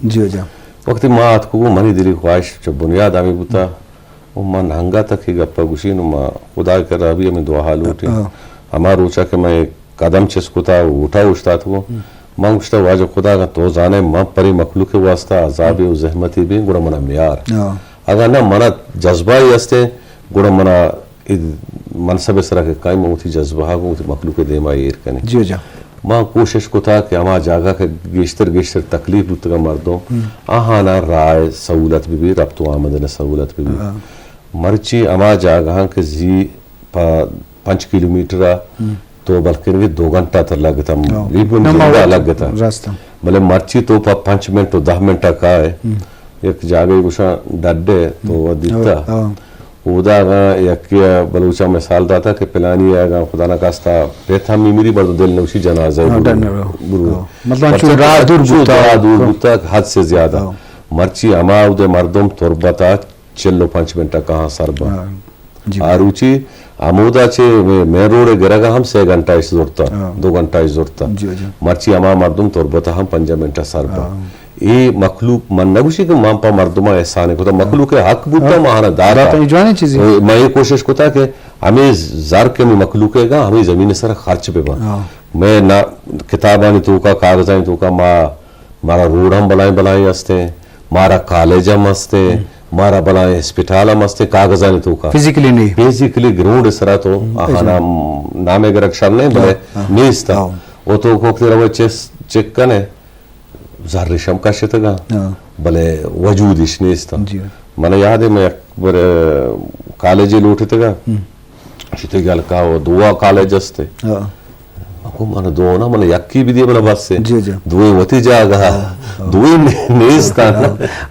جی جی۔ وقتی ما آتکگوں، منی دلی خواہش چہ بنیاد ہمے بوتا، و من ہنگا تک اے گپا گوشین و ما خدا کرا بھی ہمے دعا لوٹیں۔ ہاں۔ ہما روچا کہ من قدم چست کتا و اوٹا اوشتاتگوں، ہم۔ من گوشتا، واجہ خدا، اگاں تو زانے من پرے مخلوق واسطہ عذابے و زحمتے بیں، گڑا منا میار۔ ہاں۔ اگاں نہ، منا جذبہ ہی ہستیں، گڑا منا اے منصب سرا کہ قائم وتی جذبہ گوں وتی مخلوق دیما ایر کنیں۔ جی جی۔ ما کوشش کتا کہ ہما جاگہ کہ گیشتر گیشتر تکلیف بوتگا مردم، ہم۔ آہانا راہ سہولت بہ بی، ربط و آمدن سہولت بہ بی۔ ہاں۔ مرچی ہما جاگہاں کہ زی پہ پنچ کلومیٹر ء ہم۔ تو بلکن کہ دو گھنٹہ تر لگتا، ہاں۔ بیپن نہ، ما گھنٹہ وقت لگتا۔ راست۔ بلے مرچی تو پہ پنچ منٹ و دہ منٹ ء کائے، ہم۔ یک جاگہے گوشاں ڈڈے تو ہم۔ دیتا۔ ہاں۔ اودا اگاں یکے ء بلوچاں مثال داتا کہ پلانی ء اگاں خدا نخواستہ پت ہم میمری، مردم دل نوشی جنازہ ء ہاں، برو، ڈن برو۔ برو۔ ہاں۔ مطلب، پرچہ چون راہ دور چون بوتا۔ راہ دور ہاں۔ بوتا، حد سے زیادہ۔ ہاں۔ مرچی ہما اودے مردم تربت ء چل و پنچ منٹ ء کہاں سر با۔ ہاں۔ جی۔ آ روچی ہمودا چہ مین روڈ ء گرگ ء ہم سے گھنٹہ اش زرتا، ہاں۔ دو گھنٹہ اش زرتا۔ جی، جی۔ مرچی ہما مردم تربت ء ہم پنجاہ منٹ ء سر با۔ ہاں۔ اے مخلوق، من نگوشی کہ من پہ مردماں احسان کتا، ہاں۔ مخلوق ء حق بوتا، ہاں۔ ما آہانا داتا۔ داتا، اے جوانیں چیزے۔ ما اے کوشش کتا کہ ہمے زر کہ ہمے مخلوق ء گا، ہمے زمین ء سر خرچ بہ با۔ ہاں۔ مئے نا-، کتابانی توکا، کاغذانی توکا ما، مارا روڈ ہم بلائیں بلائیں ہستیں، مارا کالج ہم ہستیں، ہم۔ مارا بلائیں اسپتال ہم ہستیں، کاغذانی توکا۔ فزیکلی نہیں۔ فزیکلی گراؤنڈ سرا تو ہم، آہانا ایسا۔ نام گرگ شر نہیں، بلے ہاں، ہاں۔ نیست۔ ہاں۔ و تو کوکتے روے چس-، چک کنے، زرش ہم کشتگا، ہاں۔ بلے وجودش نیست۔ جی۔ من یاد ہے، میں یک بر کالج لوٹتگا۔ ہم۔ شتگ ہلکا و دوا کالج است۔ ہاں۔ من گو من دو نہ، من یکی بدی، من بس ہے۔ جی، جی۔ دوئیں وتی جاگہ۔ ہاں، ہاں۔ دوئیں نے-، نیست۔ ہاں۔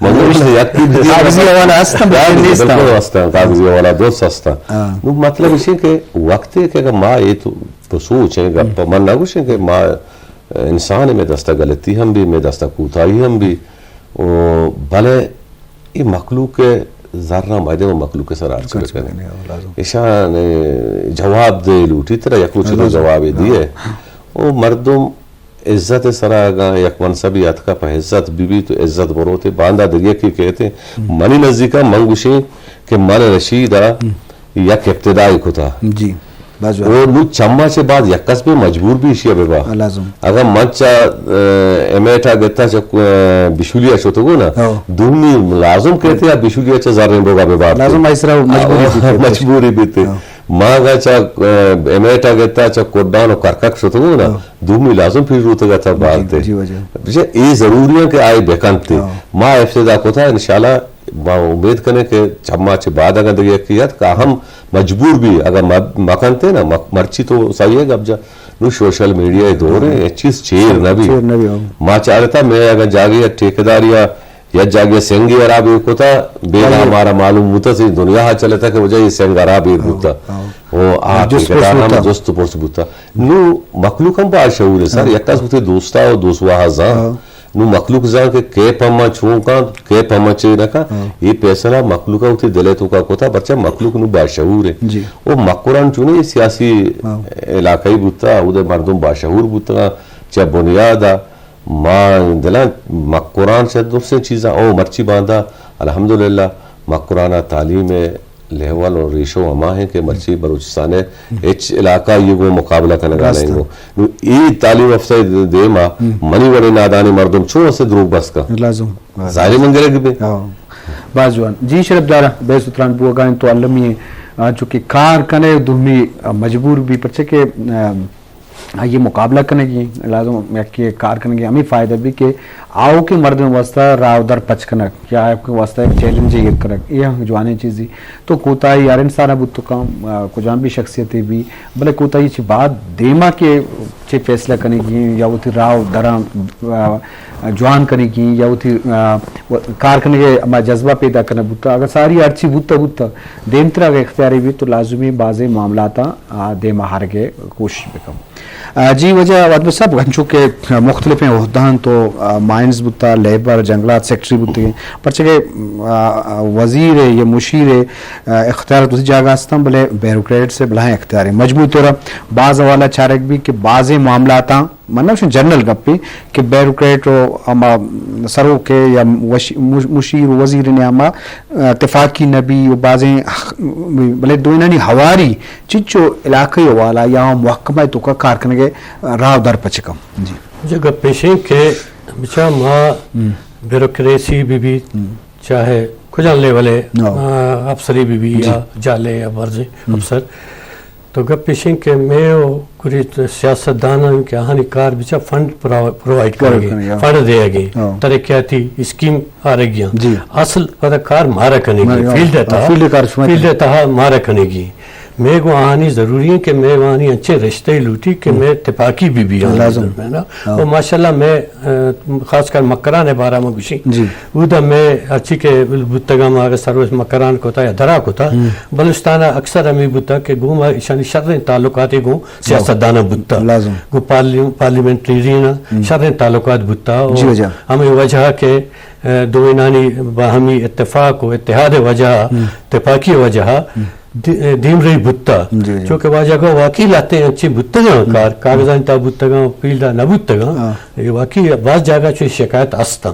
من گو من یکی بدی، من کاغذی بس۔ حوالہ است، بلکہ کاغذی نیست۔ بالکل است، کاغذی حوالہ درست است۔ ہاں۔ نو مطلب اسی کہ وقت ہے کہ اگر ما یہ تو، تو سوچ ہے، گپ من نہ گوشیں کہ ما انسان میں دستا غلطی ہم بھی، میں دستا کوتاہی ہم بھی۔ او بلے اے مخلوق ء زراں باید انت مخلوق ء سرا ہرچ خرچ بہ کنیں۔ بکنیں، ہاں، لازم۔ ایشاں، اے، جواب دے لوٹی، ترا یک روچے تو لازم۔ جوابے دیئے۔ ہاں۔ او مردم عزت ء سرا اگاں یک منصبی اتکا پہ عزت بہ بیت تو عزت بروتے، باندا دگہ یکے کہتے۔ ہم۔ منی نزدیکا من گوشیں کہ من رشید ء ہم۔ یک ابتدائی کتا۔ جی۔ باز جوان۔ او نو چما چہ بعد یک کس بہ مجبور بی ایشی ء بہ با۔ ہاں، لازم۔ اگاں من چہ، ا، امیٹا گتا چہ، ا، بشولی ء شتگو نا، ہاں۔ دومی لازم کہتے یا بشولی ء چہ زرین بوگا بہ بارتے۔ لازم آئی سرا مجبوری ہاں، بیتے۔ مجبوری بیتے۔ ہاں۔ ما اگاں چہ، ا، امیٹا گتا چہ کڈان و کرکک شتگو نا، ہاں۔ دومی لازم پیش روتگا تا جی، بارتے۔ جی، واجہ۔ بچہ اے ضروری ہے کہ آئی بکنتے۔ ہاں۔ ما ابتدا کتا انشاءاللہ ما امید کنیں کہ چما چہ بعد اگاں دگہ یکے اتک، آ ہم مجبور بی، اگاں مہ، مہ کنتے نا، مہ، مرچی تو صحیح ہے گپ جا۔ نو سوشل میڈیا ء دور ہے، ہچ چیز چیر نہ بی۔ چیر نہ بی، ہاں۔ ما چارتا میں اگاں جاگے یا ٹھیکیداری یا، یا جاگے سنگی ارا بے کتا، بے ہاں۔ مارا معلوم ہوتا سی دنیا ہا چلتا کہ وجہ یہ سنگ ارا بے ہاں، بوتا۔ ہاں۔ او آ جست پرس ٹھیکیدار ہم ہوتا۔ جست پرس بوتا۔ نو مخلوق ہم باشعور ہے سر، ہاں۔ یک کس ہوتے دوستا و دوست واہا زان۔ ہاں۔ نو مخلوق زان کہ کے پما چون کان، کے پما چے نہ کان، ہاں۔ یہ فیصلہ مخلوق وتی دل ء توکا کتا، پرچہ مخلوق نو باشعور ہے۔ جی۔ او مکران چونے سیاسی ہاں۔ علاقہ ہی بوتا، اودے مردم باشعور بوتا، چہ بنیاد ء ما دلاں مکران چہ درسیں چیزاں، او مرچی باندا الحمدللہ مکران ء تعلیم ء لیول و ریشو ہما ہیں کہ مرچی بلوچستان ء ہچ علاقہ یہ گوں مقابلہ کنگا راست نہیں ہے۔ گو۔ نو ای تعلیم یافتہ دیما ہم۔ منی وڑے نادانی مردم چون اسے دروگ بس کا؟ لازم، لازم۔ ظاہر ہے من گرگ بے۔ ہاں۔ باز جوان۔ جی شرف دارا، بے ستران بوگا ہیں تو المی ہیں، آ، چونکہ کار کنے دومی، آ، مجبور بھی پرچے کہ، آ، آئی ء مقابلہ کنگی، لازم یکے کار کنگی، ہمے فائدہ بی کہ آؤکیں مردم واسطہ راہ و در پچ کنگ یا آؤکیں واسطہ یک چیلنجے ایر کنگ، اے ہم جوانیں چیزے۔ تو کوتاہی ہر انسان ء بوت کن، آ، کجام بھی شخصیتے بی، بلے کوتاہی چہ بعد دیما کہ چے فیصلہ کنگی یا وتی راہ و دراں، آ، جوان کنگی یا وتی، آ، و-، کار کنگے ہما جذبہ پیدا کنگ بوتا، اگاں ساری ہرچی بوتا بوتا، دیمترا اگاں اختیارے بی تو لازمی بازیں معاملاتاں، آ، دیما ہرگے کوشش بکن۔ آ، جی واجہ وادبی صاحب، انچو کہ مختلفیں عہدہ انت تو، آ، مائنز بوتا، لیبر، جنگلات سیکرٹری بوتگیں، پرچہ کہ، آ، وزیر ء یا مشیر ء، آ، اختیارات اسی جاگہ ہستاں، بلے بیوروکریٹس ء بلاہیں اختیار ہیں۔ مجموعی طور باز حوالہ چارگ بھی کہ بازیں معاملاتاں من نہ گوشاں، جنرل گپے کہ بیوروکریٹ و ہما سروک یا وش-، مش-، مشیر و وزیر نیاما، آ، تفاقی نہ بی و بازیں، بلے دوئینانی ہواری چنچو علاقائی حوالہ یا محکمہ توکا کار کنگے راہ در پچ کن۔ جی۔ جو گپ ایش انت کہ بچا ما بیوروکریسی بہ بیت، چاہے کجام لیولے، آ، افسری بہ بی یا جالے یا برزیں افسر، تو گپ ایش انت کہ مئے و گریت سیاست داناں کہ آہانی کار بچا فنڈ پرو-، پرووائیڈ کنگی، فنڈ دیگی، ترقیاتی اسکیم آرگی انت۔ اصل پدا کار مارا کنگی، فیلڈ تہا، فیلڈ تہا مارا کنگی۔ مئے گوں آہانی ضروری انت کہ مئے آہانی انچیں رشتہ لوٹی کہ مئے تپاکی بہ بی آہانی درمیانا۔ و ماشاءاللہ مئے، آ، خاص کر مکران ء بارہ ما گوشیں۔ اودا مئے ہرچی کہ بوتگاں، ما اگہ سروس مکران کتا یا درا کتا، بلوچستان ء اکثر ہمیں بوتا کہ گوں ما ایشانی شریں تعلقاتے گوں سیاستداناں بوتا۔ گوں پارلی-، پارلیمنٹرینا شریں تعلقات بوتا۔ و ہمیں وجہ کہ، آ، دوئینانی باہمی اتفاق و اتحاد وجہ، تپاکی وجہ، دی-، دیمروی بوتا۔ چونکہ واجہ گو واقعی لہتیں انچیں بوتگاں، کار-، کاغذانی تہا بوتگاں، فیلڈا نہ بوتگاں۔ اے واقعی باز جاگہ چو شکایت استاں۔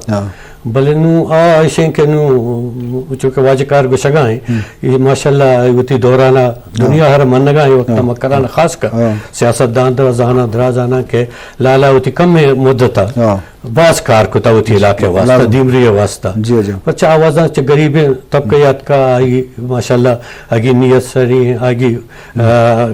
بلے نوں آ ایشیں کہ نوں چونکہ واجہ کار گوشگا ایں، اے ماشاءاللہ وتی دورانا دنیا ہر منگا ایں، وقتا مکران خاص کر سیاست دان در زاناں، درا زاناں کہ لالا وتی کم مدتا باز کار کتا وتی علاقہ واسطہ، دیمری واسطہ۔ پرچہ آوازاں چہ غریبیں طبقہ آتکا، آئی ماشاءاللہ آگی نیت سری، آگی، آ،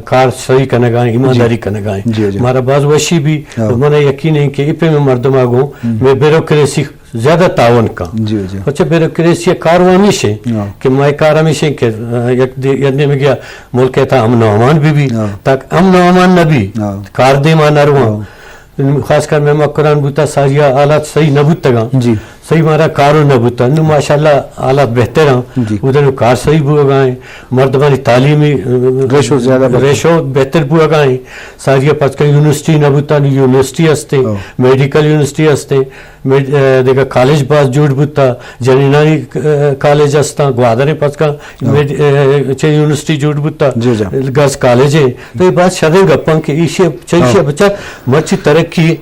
کار سری کنگائیں، ایمانداری کنگائیں۔ مارا باز وشی بی، من یقین ایں کہ اے پیمیں مردما گوں مئے بیوروکریسی زیادہ تعاون کن۔ پرچہ بیوروکریسی کار و ہمیش ایں کہ مئے کار ہمیش ایں کہ، آ، یک دے-، یک نیمگیا ملک تہا امن و امان بہ بی، تاکہ امن و امان نہ بی، کار دیما نہ رواں۔ خاص کر مئے مکران بوتا، ساریا حالات صحیح نہ بوتگاں۔ صحیح مارا کارو نہ بوتا۔ نوں ماشاءاللہ حالات بہتر ایں۔ اودا نوں کار صحیح بوگا ایں۔ مردمانی تعلیمی، آ، ریشو زیادہ بوتا۔ ریشو بہتر بوگا ایں۔ ساریا پچ کن یونیورسٹی نہ بوتا، نوں یونیورسٹی ہستیں، میڈیکل یونیورسٹی ہستیں، میڈ-، آ، دگہ کالج باز جوڑ بوتا، جنینانی، آ، کالج ہستاں، گوادر پچ کن میڈ-، آ، چہ یونیورسٹی جوڑ بوتا، گرلز کالج ایں۔ تو اے باز شریں گپاں کہ ایشی، چہ ایشی بچار مرچی ترقی،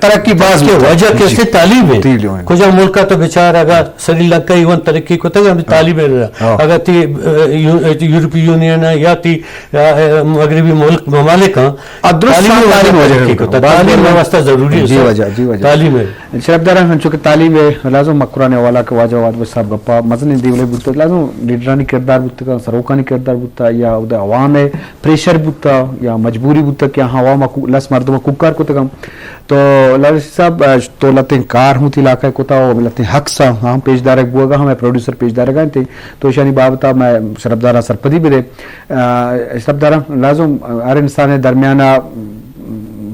ترقی باز کہ وجہ کسے تعلیم ایں۔ کجا ملکا تو بچار اگا سری لنکا ایون ترقی کتگ ہمیں تعلیم ایں۔ اگا تی، آ، یو-، یورپی یونین ایں یا تی، آ، آ، مغربی ملک ممالک ایں، تعلیم وجہ ترقی کتگ۔ تعلیم واسطہ ضروری ایں۔ تعلیم ایں۔ شرفدار ہنچو کہ تعلیم ء لازم مکران حوالہ کہ واجہ واد بخش صاحب گپا مزنیں دیوڑے بوتگ، لازم لیڈرانی کردار بوتگ، سروکانی کردار بوتا یا اودا عوام ء پریشر بوتا یا مجبوری بوتا کہ ہاں عوام ء کو-، لس مردم ء کوکار کتگ۔ تو لازم صاحب، آ، تو لتیں کار ہوں تی علاقہ کتا و لتیں حق سا ہم پیش دارگ بوگا، ہمیں پروڈیوسر پیش دارگا انت، تو ایشانی بابتا میں شرفدارا سرپدی بدے۔ آ، شرفدارا لازم ہر انسان درمیانا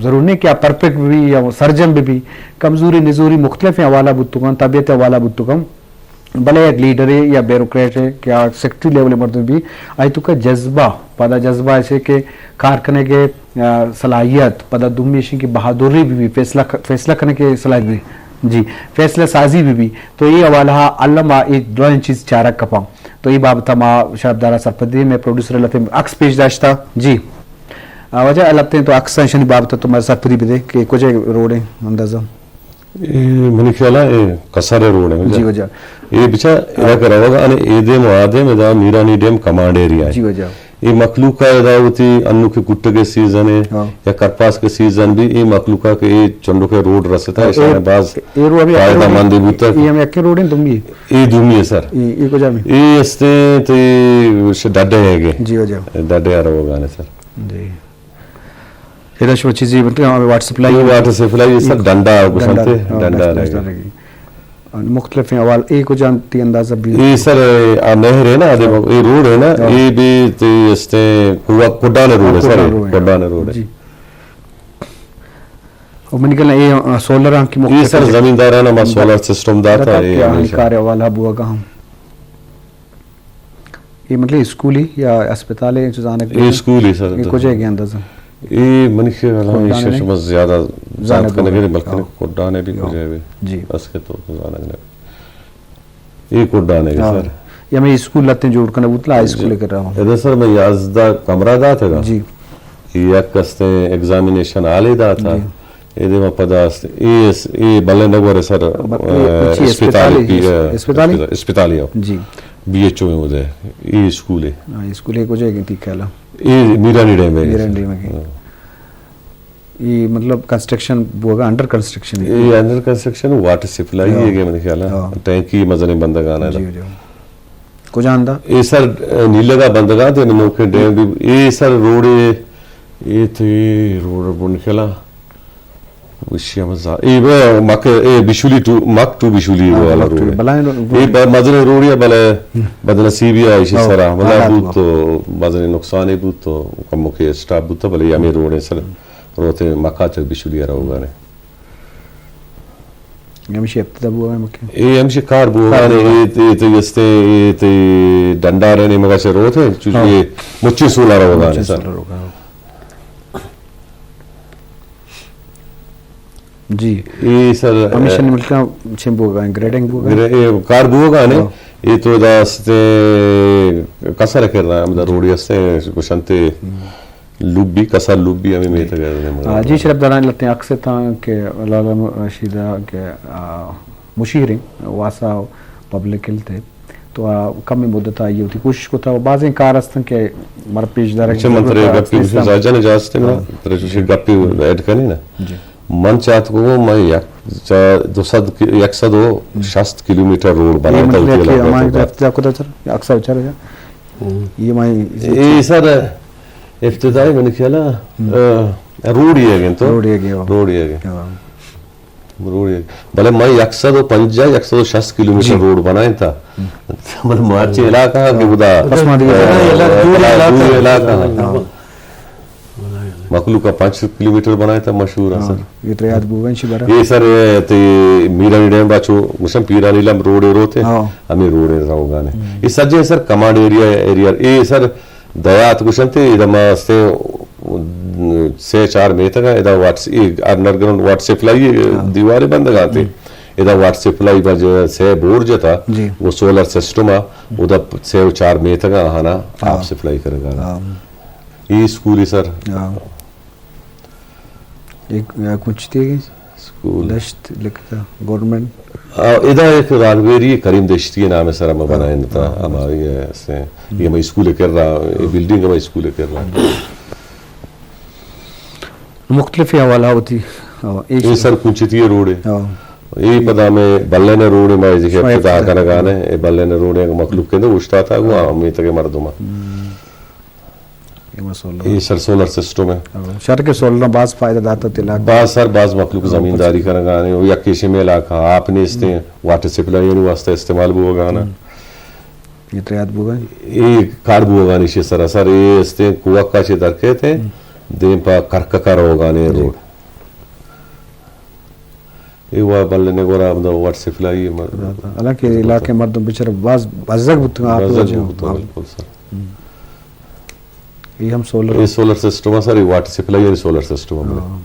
ضرور نہیں کہ آ پرفیکٹ بھی یا سرجم بھی، کمزوری نزوری مختلف حوالہ بوتگاں، طبیعت حوالہ بوتگاں۔ بلے یک لیڈرے یا بیوروکریٹے کہ آ سیکرٹری لیول مردم بھی، آئی تو کا جذبہ، پدا جذبہ ایسے کہ کار کنگے، آ، صلاحیت، پدا دومی ایشی کہ بہادری بھی، بھی فیصلہ ک-، فیصلہ کنگے صلاحیت بھی، جی، فیصلہ سازی بھی، بھی۔ تو یہ حوالہ علم آ یہ دوئیں چیز چارک کپاں۔ تو یہ بابت ما شرفدارا سرپدی میں پروڈیوسر لتے عکس پیش داشتا۔ جی۔ آ، واجہ لتے تو عکس ایشانی بابت تو میں سرپدی بدے کہ کجے روڈ ہیں اندازہ۔ اے منی خیال ء اے کسر ء روڈ ء۔ جی واجہ۔ اے بچا ادا کہ روگ ء اے دیم و آ دیم ادا میرانی ڈیم کمانڈ ایریا ء۔ جی واجہ۔ اے مخلوق ء ادا وتی انو کہ کٹگ ء سیزن ء یا کرپاس کے سیزن بھی اے مخلوق ء کہ اے چنڈو کے روڈ رستا، ایشان باز اے روڈ ہمیں فائدہ مند بوتا۔ اے ہم یک روڈ ہیں دومی؟ اے دومی ہے سر۔ اے، اے کجا میں؟ اے استے تے ڈڈے ہے گے۔ جی واجہ۔ ڈڈے آ روگ ء سر۔ جی۔ ادا شما چیزی بنتے ہیں، ہمیں واٹس اپ لائی۔ یہ واٹس اپ لائی، یہ سب ڈنڈا گسنتے، ڈنڈا لگے۔ مختلف ہیں حوال، اے کجا تی اندازہ بھی۔ یہ سر، آ نہر ہے نا، آدھے یہ روڈ ہے نا، یہ بھی تے استے کوا-، کڈان روڈ ہے سر، کڈان روڈ ہے۔ جی۔ اور من کہنا، یہ، آ، سولر آن کی مختلف یہ سر، زمیندارانہ ما سولر سسٹم داتا ہے، یہ کار حوالہ بوا گا ہم۔ اے مطلب اسکولی یا ہسپتال ہے، انچو زانگ اے اسکول ہے سر۔ اے کجا گیا اندازہ؟ اے منی خیال ہم ایشی شما زیادہ زانگ کنگے، بلکہ کڈان ہے بھی کجا ہے بھی۔ جی۔ اس کے تو زانگ نہ۔ اے کڈان ہے سر۔ یا میں اسکول لتے جوڑ کنا بوتلا ہائی اسکول کر رہا ہوں۔ ادا سر میں یازدہ کمرہ داتا۔ جی۔ یک استے ایگزامینیشن ہال ہی داتا۔ جی۔ اے دیما پدا است، اے اس-، اے بلے نگور سر، بلے اے، چی اسپتالی، اسپتالی؟ اسپتالی؟ اسپتالی، ہو۔ جی۔ B H O Uday, a school ہے۔ ہاں، اسکول ہے، کجا ہے کہ تھی خیال ہے؟ اے میرانی ڈیم ہے۔ میرانی ڈیم ہے۔ ہاں۔ اے مطلب کنسٹرکشن بوگا، انڈر کنسٹرکشن ہے؟ اے انڈر کنسٹرکشن، واٹر سپلائی ہاں۔ ہے کہ من خیال ہے۔ ہاں۔ ٹینکی مزنیں بندگان ہے۔ جی، جی۔ کجا اندا؟ اے سر، اے، نیلگا بندگان تے نوکیں ڈیم بھی، اے سر روڈ اے، اے تے روڈ بن کلا۔ وشی ہم زا-، اے بے مک، اے بشولی ٹو، مک ٹو بشولی ہاں، والا مک ٹو، روڈ ہے۔ بلائیں رو-، اے ب-، مزن روڈ ہے، بلے ہم۔ بدنصیبی ہے اسی ہاں، سرا۔ بلا حالات بوت ہوا۔ تو مزن نقصان ہی بوت تو کم کے اسٹاپ بوت تو، بلے ہمیں روڈ ہے سر، روتے مکا تک بشولی روگا نے۔ ہمیشہ ابتدا بوگا ہے مکہ؟ اے ہمیشہ کار بوگا کار نے، بوگا۔ اے تے، اے تے جستے، اے تے ڈنڈا رہنے مگا چہ روت ہے، چونکہ ہاں۔ اے مچے سولا روگا نے مچے سر۔ سولا روگا۔ جی۔ اے سر، ہمیشہ نملکا چم بوگا ہے، گریڈنگ بوگا ہے؟ گرے-، اے کار بوگا نے، ہاں۔ اے تو دا استے کسر کر رہا ہے، ہم دا روڈی استے گشنتے۔ ہم۔ لوبی، کسا لوبی ہمیں میتگ ء نمگ ء۔ آ، جی شرپ داران لتیں عکس تاں کہ لالا م-، رشید ء کہ، آ، مشیر ایں واسا پبلک ہیلتھ ء۔ تو آ کمیں مدت آئی وتی کوشش کتا و بازیں کار ہستن کہ مر پیش دارگ اچھا، من ترے گپی گوشی، زاجان اجازت ہے، ہاں۔ ترے چوشی گپی ایڈ کنی نا۔ جی۔ من چاہت کو میں یک چا-، دو سد کی-، یک سد و شست کلومیٹر روڈ بناتا ہوتی ہے۔ اکثر بچار۔ ہم۔ یہ میں اے سر، ابتدائی من خیال ء، ہم۔ ء، روڈ یے گنت تو؟ روڈ یے گے، ہاں۔ روڈ یے گے۔ ہاں۔ روڈ یے گے۔ بلے ما یک سد و پنجاہ، یک سد و شست کلومیٹر جی۔ روڈ بنائیں تا۔ ہم۔ بلے مارچی علاقہ کہ ہاں۔ بدا، پسماندگی ء، علاقہ، دور علاقہ۔ دور علاقہ۔ ہاں۔ مخلوق ء پنچ کلومیٹر بنائیں تا مشہور ہے ہاں۔ سر۔ یہ تو یاد بوگن شی برا۔ یہ سر، تے میرانی ڈیم با چو گوشن پیرانی لم روڈ روتے۔ ہاں۔ ہمیں روڈ روگانے۔ ہم۔ یہ سجے سر کمانڈ ایریا، ایریا، یہ سر دیات گوشنتے، ادا ما استے سے چار میتگا، ادا واٹس-، اے انڈر گراؤنڈ واٹر سپلائی ہاں۔ دیوارے بندگانتے۔ ہم۔ ادا واٹر سپلائی با جو سے بور جتا، جی۔ وہ سولر سسٹم آ، ادا سے و چار میتگا آہانا ہاں۔ آپ سپلائی کرگا۔ ہاں۔ اے اسکول سر۔ ہاں۔ ایک، آ، کچھ تھی گئی؟ اسکول۔ دشت لکھتا، گورنمنٹ۔ آ، ادا ایک راہبیری کریم دشتی نام سر ہم ہاں، بنائیں تا، ہاں۔ ہماری ہے، سے، ہم۔ یہ ہمیں اسکول کر رہا، یہ ہاں۔ بلڈنگ ہمیں اسکول کر رہا۔ مختلف حوالہ ہوتی۔ ہاں، یہ سر کنچتی روڈ ہے۔ ہاں۔ یہ پدا میں بلے نے روڈ ہے، میں جیسے شما ابتدا ابتدا۔ کنگانے، یہ بلے نے روڈ ہے، مخلوق کے اندر اشتا تھا، وہ ہاں۔ ہمیں تک مردم۔ ہم۔ اے ما سولر۔ اے سر سولر سسٹم ہے۔ ہاں، شہر کے سولر باز فائدہ داتا تلاک۔ باز سر، باز مخلوق ہاں، زمینداری کچھ۔ کرگانے، او یک کیشے میں علاقہ آپ نیستے ہیں، ہم۔ واٹر سپلائی یعنی واسطہ استعمال بوگانا۔ ہم۔ یہ تو یاد بوگا ہے۔ اے کار بوگانی شی سر، سر اے استے کوک کا چے در کہتے ہیں، ہم۔ دیم پا کرککا روگانے جی۔ روڈ۔ اے وا بلے نگورا ہمدا واٹر سپلائی م-، حالانکہ علاقے مردم بیچارہ باز بزگ بوتگاں، آپ بزگ وجہ بوتگاں، آپ۔ بالکل سر۔ ہم۔ اے ہم سولر۔ اے سولر سسٹم ہے سر، اے واٹر سپلائی ہے، سولر سسٹم ہے۔ ہاں۔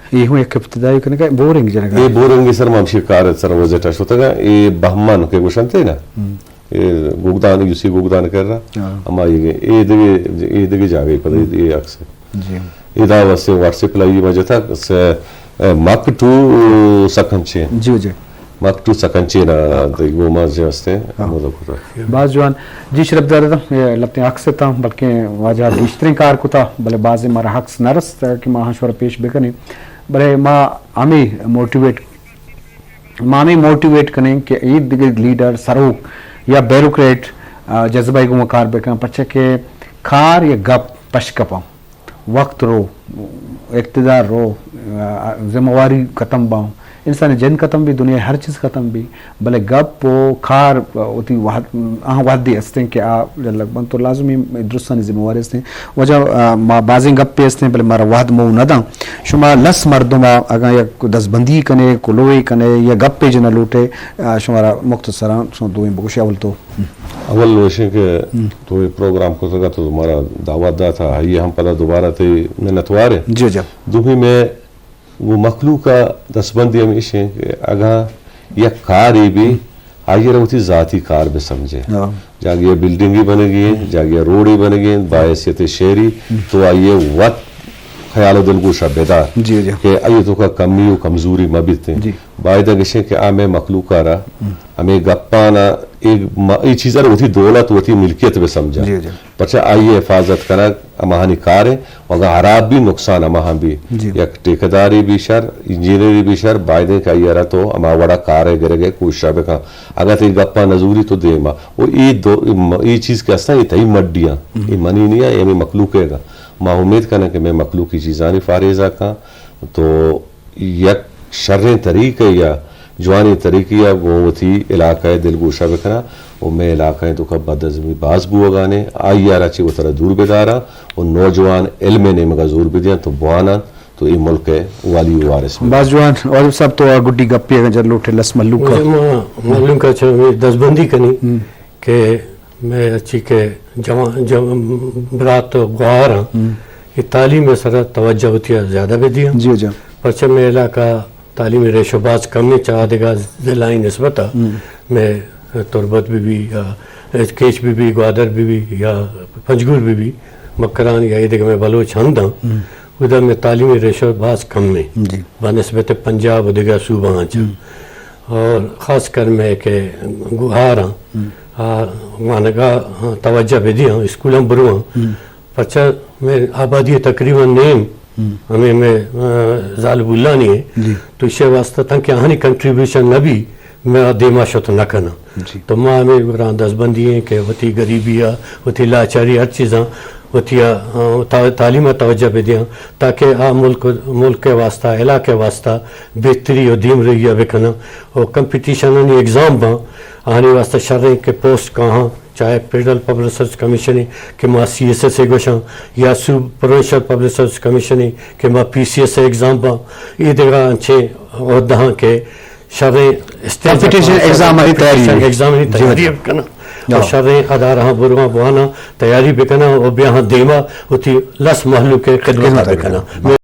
اے ہوں ایک ابتدائی کنگا، بورنگ جنگا۔ اے بورنگ سر، ما ہمشی کار سر وزٹ شتگا، اے بہمان کے گوشنتے نا۔ ہم۔ اے گوگدان، یوسی گوگدان کر رہا۔ ہاں۔ اما اے، اے دگے، اے دگے جاگے پتہ، ہم۔ اے عکس ہے۔ جی۔ ادا واسطے واٹس ایپ لائی وجہ تھا، س-، اے، مک ٹو سکنچے۔ جی، جی۔ مک ٹو سکنچے نا، ہاں۔ تے گوما جے واسطے، ہاں۔ ہمودا کتا۔ باز جوان۔ جی، شرپ دار دا، اے لپتیں عکس تاں، بلکہ واجہ گیشتریں کار کتا، بلے بازیں مارا عکس نہ رست کہ ما ہاں شور پیش بکنیں۔ بلے ما ہمیں موٹیویٹ، ما ہمیں موٹیویٹ کنیں کہ اے دگہ لیڈر، سروک یا بیوروکریٹ، آ، جذبہ گوں کار بکن، پرچہ کہ کار یا گپ پشکپاں۔ وقت رو، اقتدار رو، ذمہ واری ختم باں، انسان جند ختم بی، دنیا ہر چیز ختم بی، بلے گپ و کار وتی وہد، آہاں وہدے استیں کہ آ لگ بنت تو لازمی درستانی ذمہ واری استیں۔ وجہ، آ، ما بازیں گپے استیں، بلے مارا وہد مو نہ داں۔ شما لس مردم آ اگاں یک دستبندی کنے، کلوے کنے یا گپے جنہ لوٹے، آ، شمارا مختصراً سو دوئیں بگوشے اول تو۔ اول وشیں کہ ہم۔ تو یہ پروگرام کو سکا تو تمہارا دعوت دا تھا، یہ ہم پدا دوبارہ تے منتوار ہیں۔ جی، جی۔ دومی میں وہ مخلوق کا دستبندی ہم ایش ہیں کہ اگاں یک کاری بھی ہم۔ آئی را وتی ذاتی کار بہ سمجھے۔ ہاں۔ جاگہ بلڈنگی بنگی ہیں، جاگہ روڈی بنگی ہیں، باحیثیت شہری، تو آئیے وت خیال و دلگوشا بدار جی، جی۔ کہ آئیے تو کا کمی و کمزوری مبیتیں۔ جی۔ بایدہ گشیں کہ آ مئے مخلوقا را ہمیں گپانا ایک م-، ای چیزا را وتی دولت، وتی ملکیت بہ سمجھا۔ جی، جی۔ پرچہ آئیے حفاظت کنگ ہماہانی کار ہیں۔ اگاں ہراب بی، نقصان ہماہاں بی۔ جی۔ یک ٹھیکیداری بی شر، انجینئری بی شر، بایدیں کہ آئی ء را تو ہما وڑا کار ء گرگ ء کوشش ء بکن۔ اگاں تئی گپاں نزوری تو دیما۔ و اے دو، اے چیز کہ ہستاں، اے تئی مڈیاں۔ اے منی نیاں، اے ہمیں مخلوق ء گا۔ ما امید کناں کہ مئے مخلوق اے چیزانی فاریزا کاں۔ تو یک شریں طریقے یا جوانیں طریقے یا گوں وتی علاقہ ء دلگوشا بکناں و مئے علاقہ ء توکا بدنظمی باز بوگانے، آئی ء را چہ وترا دور بداراں و نوجوان علم ء نیمگا زور بدیاں تو بواناں تو اے ملک ء والی و وارث بباں۔ باز جوان۔ واجب صاحب، تو آ گڈی گپے اگاں جت لوٹے لس مھلوک ء۔ ما مھلوک ء چہ ہمے دزبندی کنی کہ مئے ہرچی کہ جوان، جوان برات و گوہاراں، اے تعلیم ء سرا توجہ وتی ء زیادہ بہ دیاں۔ جی، جی۔ پرچہ مئے علاقہ تعلیمی ریش و باز کم ایں چہ آ دگہ ضلعانی نسبت ء۔ مئے تربت بہ بی یا کیچ بہ بی، گوادر بہ بی یا پنجگور بہ بی، مکران یا اے دگہ مئے بلوچ ہند آں، اودا مئے تعلیمی ریش و باز کم ایں۔ جی۔ بہ نسبت پنجاب و دگہ صوبہ آں چہ۔ اور خاص کر مئے کہ گوہاراں، آ، وانگا، آ، توجہ بہ دیاں، اسکولاں برواں۔ پرچہ مئے آبادی تقریباً نیم ہمیں مئے، آ، زالبولانی ایں۔ جی۔ تو ایشی واسطہ تنکہ آہانی کنٹریبیوشن نہ بی، مئے دیما شت نہ کناں۔ جی۔ تو ما ہمیں گراں دزبندی ایں کہ وتی غریبی ء، وتی لاچاری ہر چیزاں وتی ء، آ، تا-، تعلیم ء توجہ بہ دیاں تاکہ آ ملک، ملک ء واسطہ، علاقہ ء واسطہ بہتری و دیمروی ء بکناں و کمپٹیشنانی ایگزام باں، آہانی واسطہ شریں کہ پوسٹ کاہاں، چاہے فیڈرل پبلک سروس کمیشن ایں کہ ما سی ایس ایس اے گوشاں یا صوب پروونشل پبلک سروس کمیشن ایں کہ ما پی سی ایس اے ایگزام باں، اے دگہ انچیں عہدہاں کہ شریں اسٹیج کمپٹیشن اپاں، ایگزام آنی تیاری کمپٹیشن ایگزام آنی جی، تیاری جی۔ بکناں۔ جی۔ و شریں ادارہاں برواں بواناں تیاری بکناں و بیاہاں دیما وتی لس مہلوک ء خدمت خدمت بکناں۔ بکناں۔